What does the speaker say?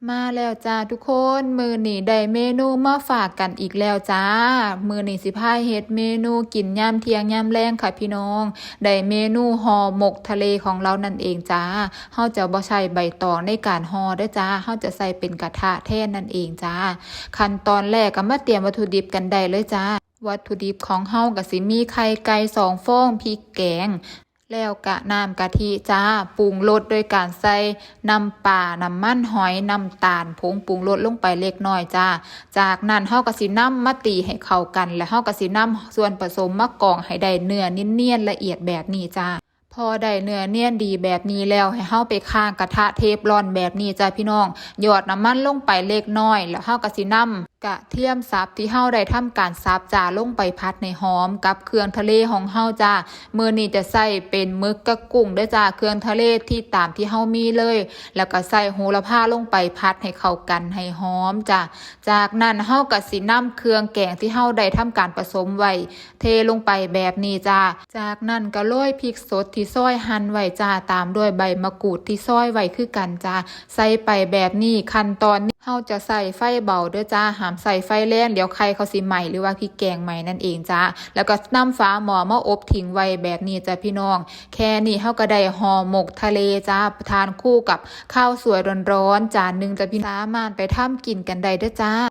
ມາແລ້ວຈ້າທຸກຄົນ ມື້ນີ້ໄດ້ເມນູມາຝາກກັນອີກແລ້ວຈ້າ. ມື້ນີ້ຊິພາເຮັດເມນູກິນຍາມທ່ຽງຍາມແລງຄ່ະພີ່ນ້ອງ. ໄດ້ເມນູຫໍ່ໝົກທະເລຂອງເຮົານັ້ນເອງຈ້າ. ເຮົາຈະບໍ່ໃຊ້ໃບຕອງໃນການຫໍ່ເດີ້ຈ້າ, ເຮົາຈະໃຊ້ເປັນກະທະແທນນັ້ນເອງຈ້າ. ຂັ້ນຕອນແລກກໍມາຕຽມວັດຖຸດິບກັນໄດ້ເລີຍຈ້າ. ວັດຖຸດິບຂອງເຮົາກໍຊິມີໄຂ່ໄກ່ສອງຟອງ, ພິກແກງ ແລ້ວກະນ້ຳກະທິຈ້າ. ປຸງລົດໂດຍການໃສ່ນ້ຳປາ, ນ້ຳມັນຫອຍ, ນ້ຳຕານ, ຜົງປຸງລົດລົງໄປເລັກນ້ອຍຈ້າ. ຈາກນັ້ນເຮົາກໍຊິນຳມາຕີໃຫ້ເຂົ້າກັນ ແລ້ວເຮົາກໍຊິນຳສ່ວນປະສົມມາກອງໃຫ້ໄດ້ເນື້ອນຽນໆລະອຽດແບບນີ້ຈ້າ. ພໍໄດ້ເນື້ອນຽນດີແບບນີ້ແລ້ວ ໃຫ້ເຮົາໄປຄ້າງກະທະເທຟລອນແບບນີ້ຈ້າພີ່ນ້ອງ. ຫຍອດນ້ຳມັນລົງໄປເລັກນ້ອຍ ແລ້ວເຮົາກໍຊິນຳກະທຽມສັບທີ່ເຮົາໄດ້ທຳການສັບຈ້າ ລົງໄປຜັດໃຫ້ຫອມກັບເຄື່ອງທະເລຂອງເຮົາຈ້າ. ມື້ນີ້ຈະໃຊ້ເປັນໝຶກກັບກຸ້ງເດີ້ຈ້າ, ເຄື່ອງທະເລທີ່ຕາມທີ່ເຮົາມີເລີຍ. ແລ້ວກໍໃສ່ໂຫລະພາລົງໄປຜັດໃຫ້ເຂົ້າກັນໃຫ້ຫອມຈ້າ. ຈາກນັ້ນເຮົາກໍຊິນຳເຄື່ອງແກງທີ່ເຮົາໄດ້ທຳການປະສົມໄວ້ ເທລົງໄປແບບນີ້ຈ້າ. ຈາກນັ້ນກໍໂລຍພິກສົດທີ່ຊອຍຫັ່ນໄວ້ຈ້າ, ຕາມດ້ວຍໃບມະກູດທີ່ຊອຍໄວ້ຄືກັນຈ້າ. ໃສ່ໄປແບບນີ້. ຂັ້ນຕອນນີ້ເຮົາຈະໃຊ້ໄຟເບົາເດີ້ຈ້າ, ຫ້າມໃຊ້ໄຟແຮງ ດຽວໄຂ່ເຂົາຊິໄໝ້ ຫຼືວ່າພິກແກງໄໝ້ນັ້ນເອງຈ້າ. ແລ້ວກໍນຳຝາໝໍ້ມາອົບຖິ້ມໄວ້ແບບນີ້ຈ້າພີ່ນ້ອງ. ແຄ່ນີ້ເຮົາກໍໄດ້ຫໍ່ໝົກທະເລຈ້າ, ທານຄູ່ກັບເຂົ້າສວຍຮ້ອນໆຈານໜຶ່ງຈ້າພີ່ນ້ອງ. ສາມາດໄປທຳກິນກັນໄດ້ເດີ້ຈ້າ.